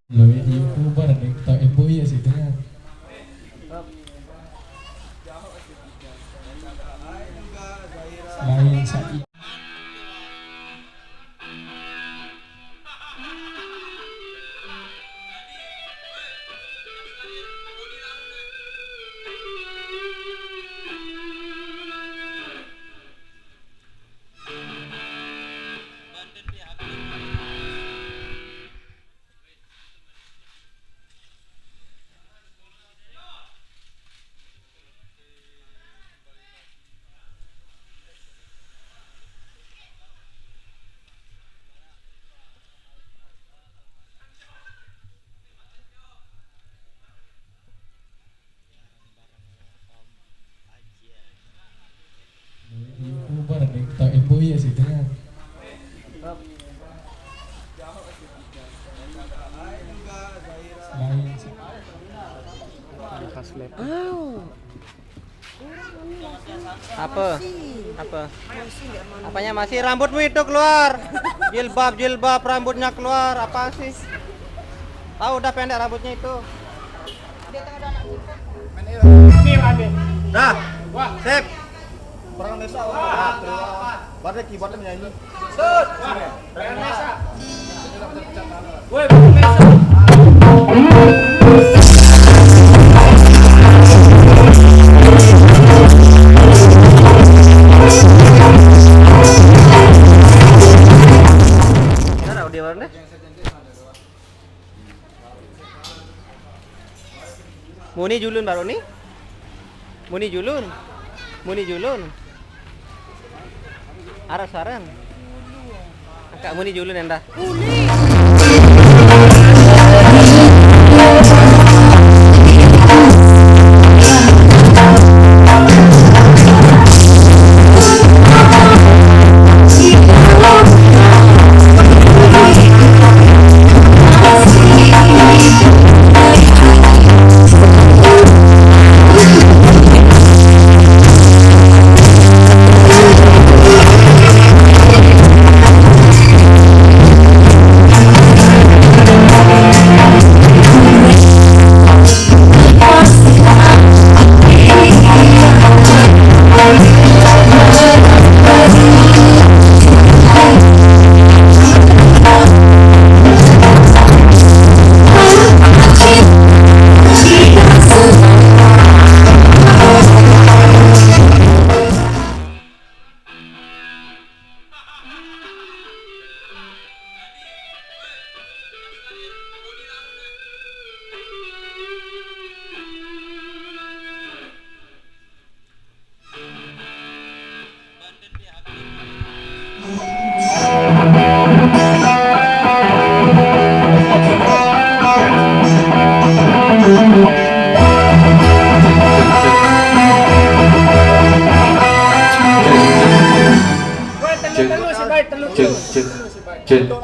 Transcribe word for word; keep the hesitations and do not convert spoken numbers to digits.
Lo, YouTuber nih, tau embo ya sih dengan. Lain sa-, YouTuber nih, tau embo ya sih dengan. Lain sa-, Apa? Apa? Apanya masih rambutmu itu keluar? Jilbab, jilbab, rambutnya keluar. Apa sih? Tahu udah pendek rambutnya itu. Dah. Sip. Perang Mesa. Baru keyboardnya menyanyi. Muni julun baru nih. Muni julun. Muni julun. Aras sarang. Angkat muni julun endah. Cek, cek, cek.